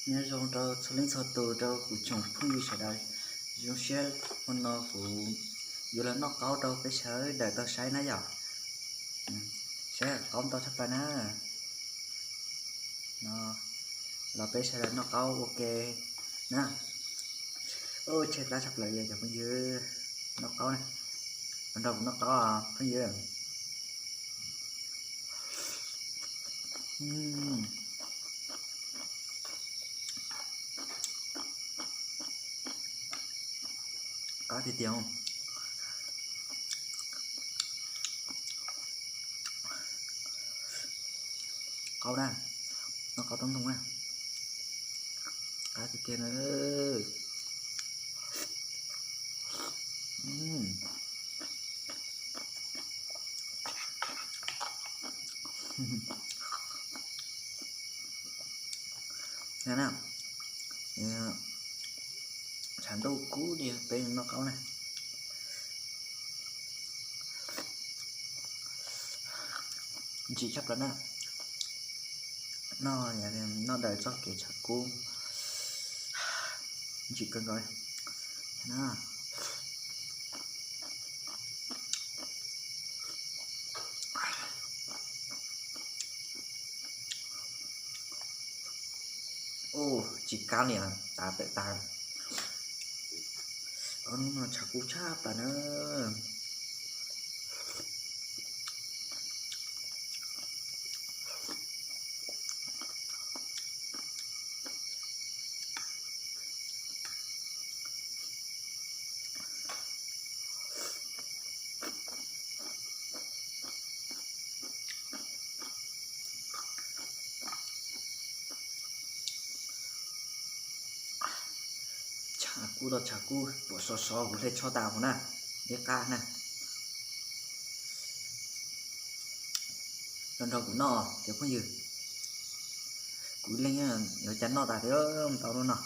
Nyob zoo rau txhua leej txhua tus, rau kuv tsoom phooj ywg sawv daws. Zoo siab hmo no kuv yuav los noj qaub rau peb sawv daws tau saib na yom. Saib qaub ntau tshaj plaws na. No, los peb sawv daws noj qaub ua ke na. Tshaib plab tshaj plaws li cov phooj ywg. Noj qaub na, nrog kuv noj qaub phooj ywg. Qab tiag tiag. Qaub na, noj qaub toob ntoo na. Qab tiag tiag na. Tshav ntuj kub li peb noj qaub na. Ntsim tshaj plaws na. Noj, noj daws txoj kev tshav kub. Ntsim kawg nkaus na. Ub, tsis kab li, tas tawm tas. Ob hnub no tshav kub tshaj plaws na. Tshav kub los tshav kub, puas sov sov kuv hle tsho tas hauv na, ib qab na. Los nrog kuv noj cov phooj ywg. Kuv ib leeg yuav cas noj tas thiab ntau lub no.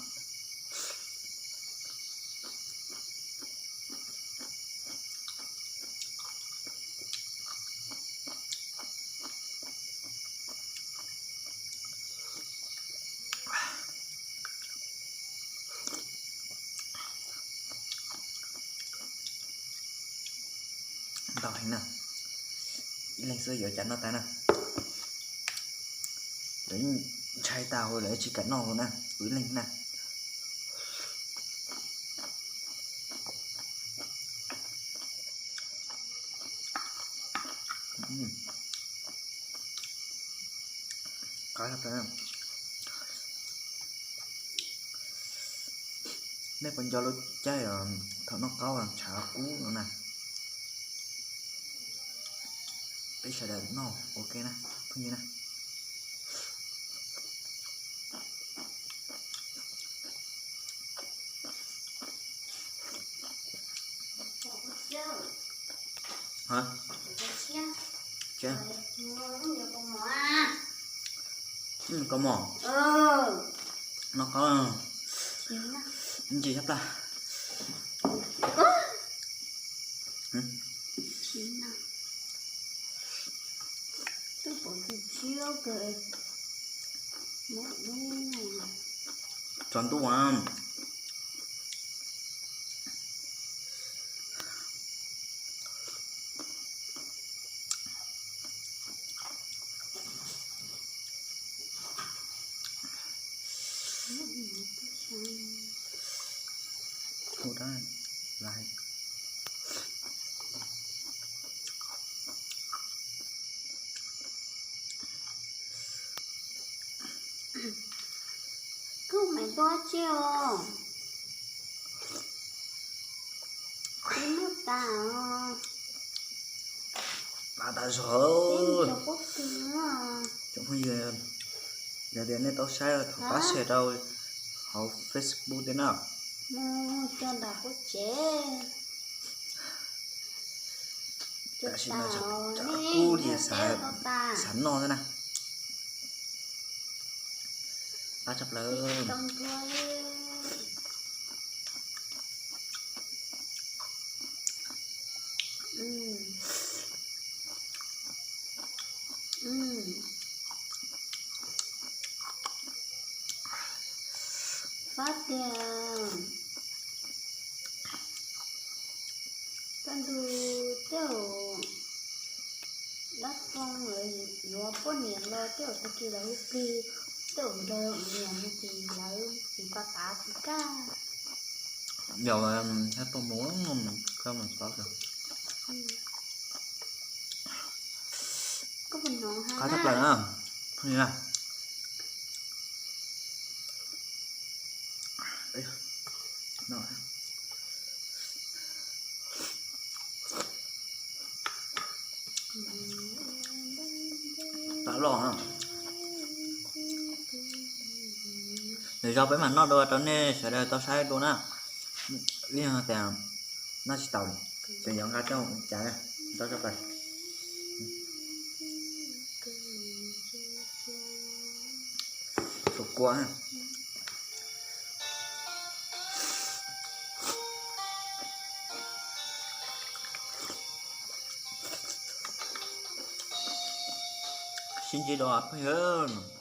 Ntau heev na. Ib leeg xwb yuav cas noj tas na. Lawv ntshai tas hauv lawv tsis kam noj hauv na, kuv ib leeg na. Qab tshaj plaws. Nej puas nco lub caij thaum noj qaub tshav kub no na? Peb sawv daws noj ua ke na, phooj ywg na. Hab, kaus mom, noj qaub, ntsim tshaj plawg. Tsaus ntuj. Koj mas ntuj tsi os. Ib hnub tas os. Pab tas zog. Cov phooj ywg, yog tias nej tau saib thaum pab share rau hauv Facebook thiab na. Mus coj nram kuv tsev. Tam sim no tshav kub li, xav noj thiab na. Qab tshaj plaws. Tiag, kaj ntug tej zaum dab phoo lawv yuav poj niam los tej zaum tag kis lawv hu plig, tej zaum nrog niam mus ces lawv tsis pab tav tsis kaj. Yog, thiab tuaj mus, koj mus txog, qab tshaj plaws na. Tam loj, lwm zaus peb mam noj dua rau nej sawv daws tau saib dua na. Ib yog tias noj tsis tau, ces yuav nqa coj mus cas, tau tshaj plaws. Tus kua, sib ntsib dua phooj ywg.